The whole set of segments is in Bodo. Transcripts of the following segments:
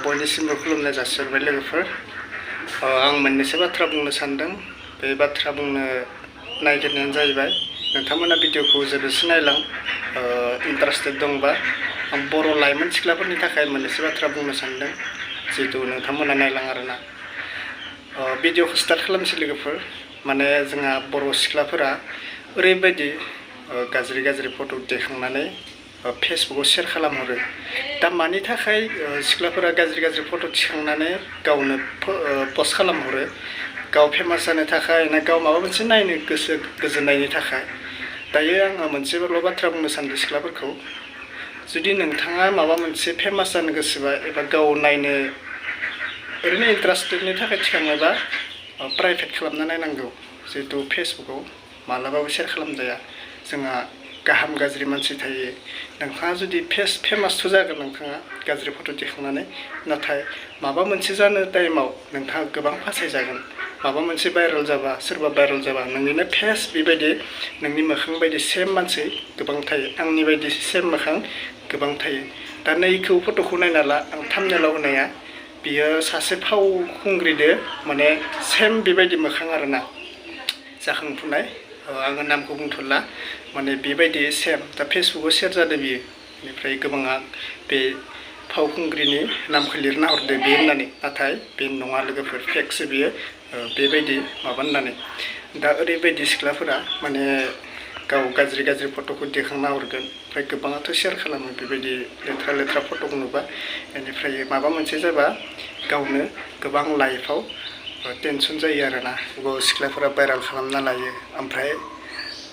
बयनिसिमबो खुलुमनाय जासिहरबाय लोगोफोर। आं मोननैसो बाथ्रा बुंनो सानदों। बे बाथ्रा बुंनो नागिरनायानो जाहैबाय नोंथांमोना भिडिअखौ जोबोरैनो नायलां। इन्टारेस्टेड दंबा आं बर' लाइमोन सिख्लाफोरनि थाखाय मोननैसो बाथ्रा बुंनो सानदों, जिहेतु नोंथांमोना नायलां आरोना। भिडिअखौ स्टार्ट खालामसै लोगोफोर। माने जोंहा बर' सिख्लाफोरा ओरैबायदि गाज्रि फट' दैखांनानै फेसबुकाव शेयार खालामहरो। दा मानि थाखाय सिख्लाफोरा गाज्रि फट' थिखांनानै गावनो पस्ट खालामहरो? गाव फेमास जानो थाखाय ना गाव माबा मोनसे नायनो गोसो गोजोननायनि थाखाय? दायो आङो मोनसेल' बाथ्रा बुंनो सानदों सिख्लाफोरखौ, जुदि नोंथाङा माबा मोनसे फेमास जानो गोसोबा एबा गाव नायनो ओरैनो इन्टारेस्टेडनि थाखाय थिखाङोबा प्राइभेट खालामना नायनांगौ। जिहेतु फेसबुकाव मालाबाबो शेयार खालामजाया। जोंहा गाहाम गाज्रि मानसि थायो। नोंथाङा जुदि फेमासथ' जागोन नोंथाङा गाज्रि फट' दिखांनानै, नाथाय माबा मोनसे जानो टाइमाव नोंथाङा गोबां फासायजागोन। माबा मोनसे भाइरेल जाबा, सोरबा भाइरेल जाबा नोंनिनो फेस बेबायदि नोंनि मोखां बायदि सेम मानसि गोबां थायो। आंनि बायदि सेम मोखां गोबां थायो। दा नैखौ फट'खौ नायना ला, आं थाम्बनेइलाव होनाया बियो सासे फावखुंग्रिदो माने सेम बेबायदि मोखां आरोना, जाखांफुनाय। आङो नामखौ बुंथ'ला, माने बेबायदि सेम दा फेसबुकाव शेयार जादों बियो। बेनिफ्राय गोबाङा बे फावखुंग्रिनि नामखौ लिरना हरदो बे होननानै, नाथाय बे नङा लोगोफोर, फेकसो बियो बेबायदि माबा होननानै। दा ओरैबायदि सिख्लाफोरा माने गाव गाज्रि फट'खौ दिखांना हरगोन, ओमफ्राय गोबाङाथ' शेयार खालामो बेबायदि लेथ्रा फट'खौ नुबा। बेनिफ्राय माबा मोनसे जाबा गावनो गोबां लाइफआव टेनसन जायो आरोना। सिख्लाफोरा भाइरेल खालामना लायो। ओमफ्राय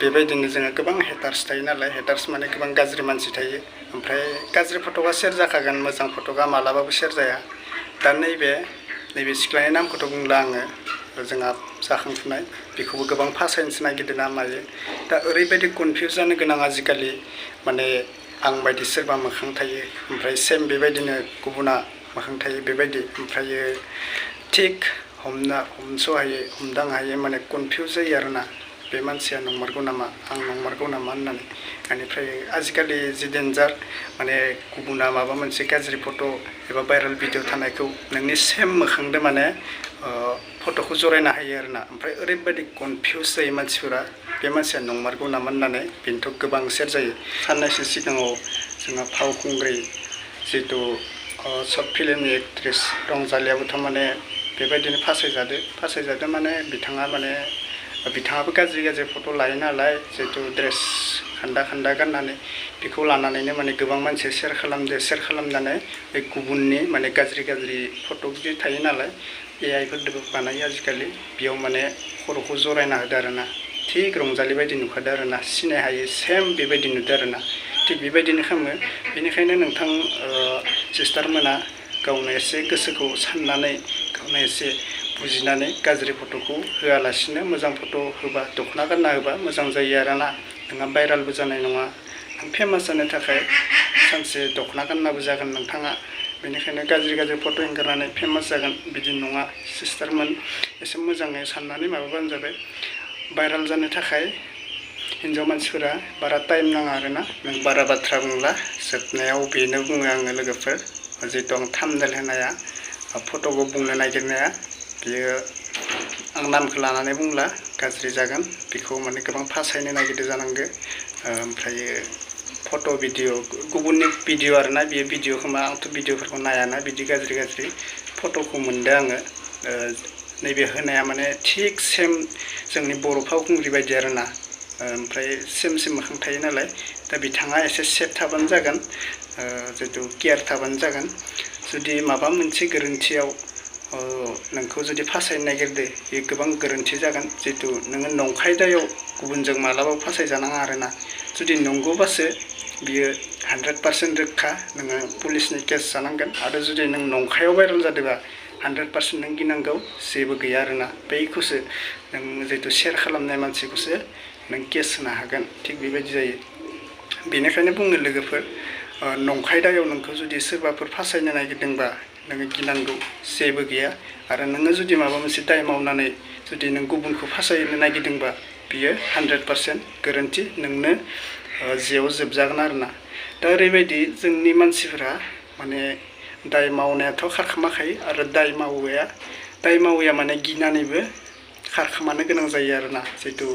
बेबायदिनो जोङो गोबां हेटार्स थायो नालाय, हेटार्स माने गोबां गाज्रि मानसि थायो। ओमफ्राय गाज्रि फट'आ शेयार जाखागोन, मोजां फट'आ मालाबाबो शेयार जाया। दा नैबे सिख्लानि नामखौथ' बुंला आङो, जोंहा जाखांफुनाय, बेखौबो गोबां फासायनोसो नागिरदों ना मायो। दा ओरैबायदि कनफिउस जानो गोनां आजिखालि, माने आं बायदि सोरबा मोखां थायो, ओमफ्राय सेम बेबायदिनो गुबुना मोखां थायो बेबायदि। ओमफ्रायो थिग हमदां हायो, माने कनफिउस जायो आरोना, बे मानसिया नंमारगौ नामा, आं नंमारगौ नामा होननानै। बेनिफ्राय आजिखालि जि डेन्जार, माने गुबुना माबा मोनसे गाज्रि फट' एबा भाइरेल भिडिअ थानायखौ नोंनि सेम मोखांदो माने फट'खौ जरायना होयो आरोना। ओमफ्राय ओरैबायदि कनफिउस जायो मानसिफोरा, बे मानसिया नंमारगौ नामा होननानै। बेनोथ' गोबां शेयार जायो। साननैसो सिगाङाव जोंहा फावखुंग्रि जिहेतु शर्ट फिल्मनि एक्ट्रेस रंजालियाबोथ' माने बेबायदिनो फासायजादों माने बिथाङाबो गाज्रि फट' लायो नालाय, जिहेतु ड्रेस खान्दा गाननानै बेखौ लानानैनो माने गोबां मानसिया शेयार खालामनानै बे गुबुननि माने गाज्रि फट' बिदि थायो नालाय, AI फोरजोंबो बानायो आजिखालि, बेयाव माने खर'खौ जरायना होदो आरोना। थिग रंजालि बायदि नुखादो आरोना, सिनाय हायो सेम बेबायदि नुदो आरोना। थिग बेबायदिनो खालामो। बेनिखायनो नोंथां सिस्टारमोना गावनो एसे गोसोखौ साननानै, गावनो एसे बुजिनानै गाज्रि फट'खौ होआलासिनो मोजां फट' होबा, दख'ना गानना होबा मोजां जायो आरोना। नोंहा भाइरेलबो जानाय नङा, नों फेमास जानो थाखाय सानसे दख'ना गाननाबो जागोन नोंथाङा। बेनिखायनो गाज्रि फट' एंगारनानै फेमास जागोन बिदि नङा। सिस्टारमोन एसे मोजाङै साननानै माबाबानो जाबाय। भाइरेल जानो थाखाय हिन्जाव मानसिफोरा बारा टाइम नाङा आरोना। नों बारा बाथ्रा बुंला, जोबनायाव बेनो बुङो आङो लोगोफोर, जिहेतु आं थाम्बनेइल होनाया फट'खौ बुंनो नागिरनाया, बियो आं नामखौ लानानै बुंला, गाज्रि जागोन। बेखौ माने गोबां फासायनो नागिरदों जानांगो। ओमफ्रायो फट' भिडिअ गुबुननि भिडिअ आरोना, बियो भिडिअ खोमा, आंथ' भिडिअफोरखौ नायाना, बिदि गाज्रि फट'खौ मोनदों आङो। नैबे होनाया माने थिग सेम जोंनि बर' फावखुंग्रि बायदि आरोना। ओमफ्राय सेम मोखां थायो नालाय, दा बिथाङा एसे सेफ थाबानो जागोन, जिहेतु केयार थाबानो जागोन। जुदि माबा मोनसे गोरोन्थियाव नोंखौ जुदि फासायनो नागिरदो, बे गोबां गोरोन्थि जागोन। जिहेतु नोङो नंखाय दायाव गुबुनजों मालाबाबो फासायजानाङा आरोना। जुदि नंगौबासो बियो 100% रोखा, नोङो पुलिसनि केस जानांगोन। आरो जुदि नों नंखायाव भाइरेल जादोंबा 100% नों गिनांगौ जेबो गैया आरोना। बैखौसो नों जिहेतु शेयार खालामनाय मानसिखौसो नों केस होनो हागोन। थिग बेबायदि जायो। बेनिखायनो बुङो लोगोफोर, नंखाय दायाव नोंखौ जुदि सोरबाफोर फासायनो नागिरदोंबा नोङो गिनांगौ जेबो गैया। आरो नोङो जुदि माबा मोनसे दाय मावनानै जुदि नों गुबुनखौ फासायनो नागिरदोंबा, बियो 100% गोरोन्थि, नोंनो जेयाव जोबजागोन आरोना। दा ओरैबायदि जोंनि मानसिफोरा माने दाय मावनायाथ' खारखोमाखायो आरो दाय मावैया माने गिनानैबो खारखोमानो गोनां जायो आरोना जिहेतु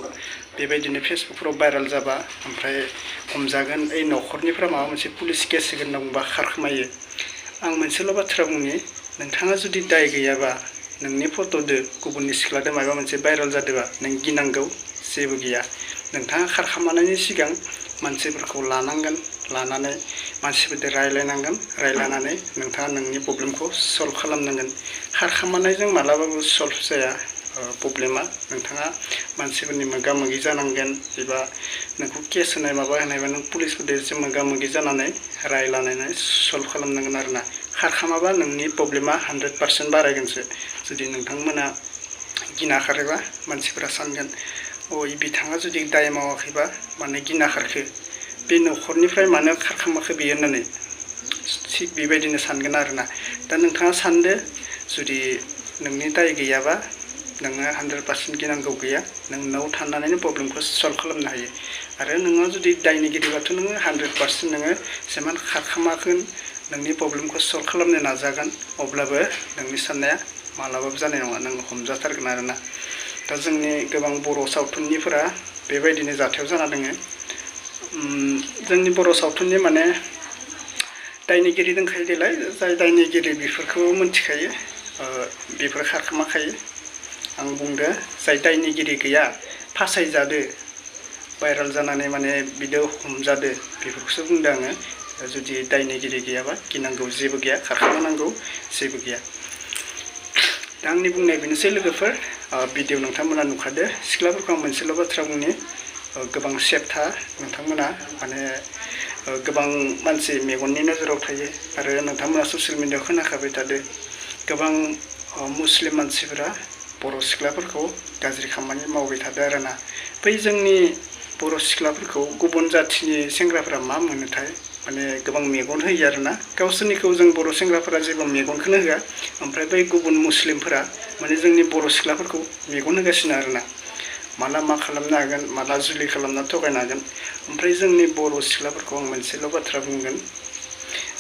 बेबायदिनो फेसबुकफोराव भाइरेल जाबा ओमफ्राय हमजागोन ओइ न'खरनिफ्रा माबा मोनसे पुलिस केस होगोन होनना बुंबा खारखोमायो। आं मोनसेल' बाथ्रा बुंनि, नोंथाङा जुदि दाय गैयाबा नोंनि फट'दो गुबुननि सिख्लादो माबा मोनसे भाइरेल जादोंबा नों गिनांगौ जेबो गैया। नोंथाङा खारखोमानायनि सिगां मानसिफोरखौ लानानै मानसिफोरजों रायलायनानै नोंथाङा नोंनि प्रब्लेमखौ सल्भ खालामनांगोन। खारखोमानायजों मालाबाबो सल्भ जाया प्रब्लेमा। नोंथाङा मानसिफोरनि मोगा मोगि जानांगोन एबा नोंखौ केस होनाय माबा होनायबा नों पुलिसफोरजों मोगा मोगि जानानै रायलायनानै सल्भ खालामनांगोन आरोना। खारखोमाबा नोंनि प्रब्लेमा 100% बारायगोनसो। जुदि नोंथांमोना गिना खारोबा मानसिफोरा सानगोन बिथाङा जुदि दाय मावाखैबा माने गिना खारखो, बे न'खरनिफ्राय मानो खारखोमाखो बियो होननानै थिग बेबायदिनो सानगोन आरोना। दा नोंथाङा सानदो जुदि नोंनि दाय गैयाबा नोङो 100% गिनांगौ गैया, नों न'आव थानानैनो प्रब्लेमखौ सल्भ खालामनो हायो। आरो नोङो जुदि दायनिगिरिबाथ' नोङो 100% नोङो जेमान खारखोमागोन नोंनि प्रब्लेमखौ सल्भ खालामनो नाजागोन, अब्लाबो नोंनि साननाया मालाबाबो जानाय नङा, नों हमजाथारगोन आरोना। दा जोंनि गोबां बर' सावथुननिफोरा बेबायदिनो जाथायाव जाना दोङो। जोंनि बर' सावथुननि माने दायनिगिरि दंखायो देलाय, जाय दायनिगिरि बेफोरखौ मिथिखायो, बेफोर खारखोमाखायो। आं बुंदो जाय दायनिगिरि गैया फासायजादो भाइरेल जानानै माने बिदियाव हमजादो बेफोरखौसो बुंदों आङो। जुदि दायनिगिरि गैयाबा गिनांगौ जेबो गैया, खारखोमानांगौ जेबो गैया। दा आंनि बुंनाय बेनोसै लोगोफोर। भिडिअ नोंथांमोना नुखादो। सिख्लाफोरखौ आं मोनसेल' बाथ्रा बुंनि, गोबां सेफ था नोंथांमोना, माने गोबां मानसि मेगननि नोजोराव थायो आरो नोंथांमोना ससियेल मिडियायाव खोनाखाबाय थादो गोबां मुस्लिम मानसिफोरा बर' सिख्लाफोरखौ गाज्रि खामानि मावबाय थादो आरोना। बै जोंनि बर' सिख्लाफोरखौ गुबुन जाथिनि सेंग्राफोरा मा मोनोथाय माने गोबां मेगन होयो आरोना। गावसोरनिखौ जों बर' सेंग्राफोरा जेबो मेगनखौनो होआ, ओमफ्राय बै गुबुन मुस्लिमफोरा माने जोंनि बर' सिख्लाफोरखौ मेगन होगासिनो आरोना। माला मा खालामनो हागोन, माला जुलि खालामना थगायनो हागोन। ओमफ्राय जोंनि बर' सिख्लाफोरखौ आं मोनसेल' बाथ्रा बुंगोन,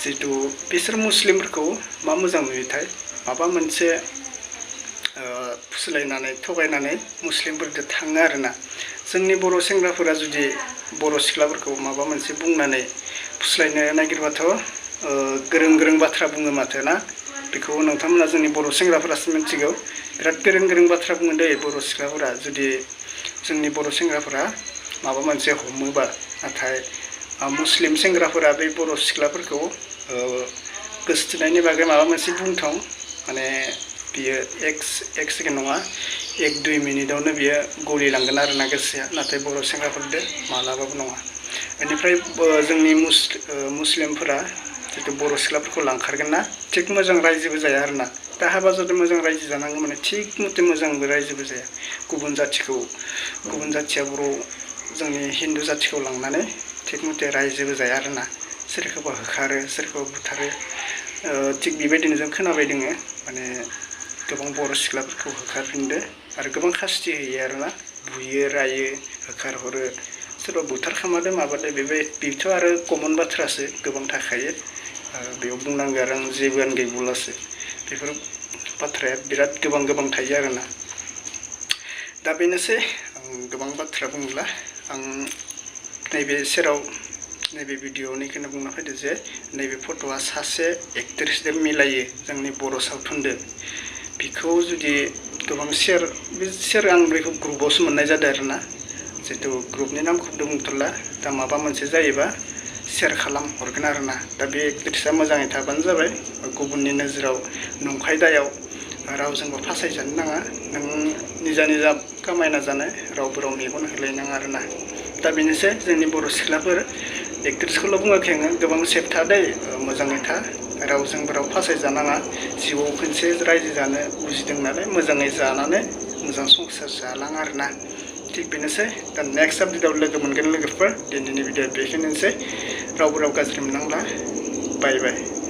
जिहेतु बिसोर मुस्लिमफोरखौ मा मोजां नुयोथाय माबा मोनसे फुस्लायनानै थगायनानै मुस्लिमफोरजों थाङो आरोना। जोंनि बर' सेंग्राफोरा जुदि बर' सिख्लाफोरखौ माबा मोनसे बुंनानै फुस्लायनो नागिरबाथ' गोरों बाथ्रा बुङो माथो ना। बेखौ नोंथांमोना जोंनि बर' सेंग्राफोरासो मिथिगौ। बिराद गोरों बाथ्रा बुङो दै बर' सिख्लाफोरा। जुदि जोंनि बर' सेंग्राफोरा माबा मोनसे हमोबा, नाथाय मुस्लिम सेंग्राफोरा बै बर' सिख्लाफोरखौ गोसोथोनायनि बागै माबा मोनसे बुंथों माने बियो एक सेकेन्ड नङा 1-2 मिनिटावनो बियो गलिलांगोन आरोना गोसोआ, नाथाय बर' सेंग्राफोरजों मालाबाबो नङा। बेनिफ्राय जोंनि मुस्लिमफोरा जितु बर' सिख्लाफोरखौ लांखारगोन ना, थिग मोजां रायजोबो जाया आरोना। दा हाबा जादों मोजां रायजो जानांगौ, माने थिग मथे मोजांबो रायजोबो जाया। गुबुन जाथिया जोंनि हिन्दु जाथिखौ लांनानै थिग मथे रायजोबो जाया आरोना। सोरखौबा होखारो, सोरखौबा बुथारो। थिग बेबायदिनो जों खोनाबाय दोङो, माने गोबां बर' सिख्लाफोरखौ होखारफिनदो आरो गोबां खास्ति होयो आरोना, बुयो रायो होखारहरो, सोरबा बुथारखामादो माबादो। बेथ' आरो कमन बाथ्रासो, गोबां थाखायो। बेयाव बुंनांगौ आरो आं जेबोआनो गैबावलासो। बेफोर बाथ्राया बिराद गोबां थायो आरोना। दा बेनोसै, आं गोबां बाथ्रा बुंला। आं नैबे भिडिअ'निखौनो बुंना फैदो जे नैबे फट'आ सासे एक्ट्रेसजों मिलायो जोंनि बर' सावथुनजों। बेखौ जुदि गोबां सेयार आं बेखौ ग्रुपआवसो मोननाय जादों आरोना। जितु ग्रुपनि नामखौथ' बुंथ'ला, दा माबा मोनसे जायोबा सेयार खालाम हरगोन आरोना। दा बे एक्ट्रेसआ मोजाङै थाबानो जाबाय, गुबुननि नोजोराव नंखाय दायाव रावजोंबो फासायजानो नाङा। नों निजा खामायना जानो रावबो मेगन होलायनाङा आरोना। दा बेनोसै जोंनि बर' सिख्लाफोर, एक्ट्रेसखौल' बुङाखै आङो, गोबां सेफ था दै, मोजाङै था, रावजोंबो फासायजानाङा। जिउआव खनसे रायजो जानो उजिदों नालाय मोजाङै जानानै मोजां संसार जालां आरोना। थिग बेनोसै, दा नेक्स्ट आपडेटआव लोगो मोनगोन लोगोफोर। दिनैनि भिडिअ'आ बेखिनियानोसै, रावबो गाज्रि मोननांला। बाय।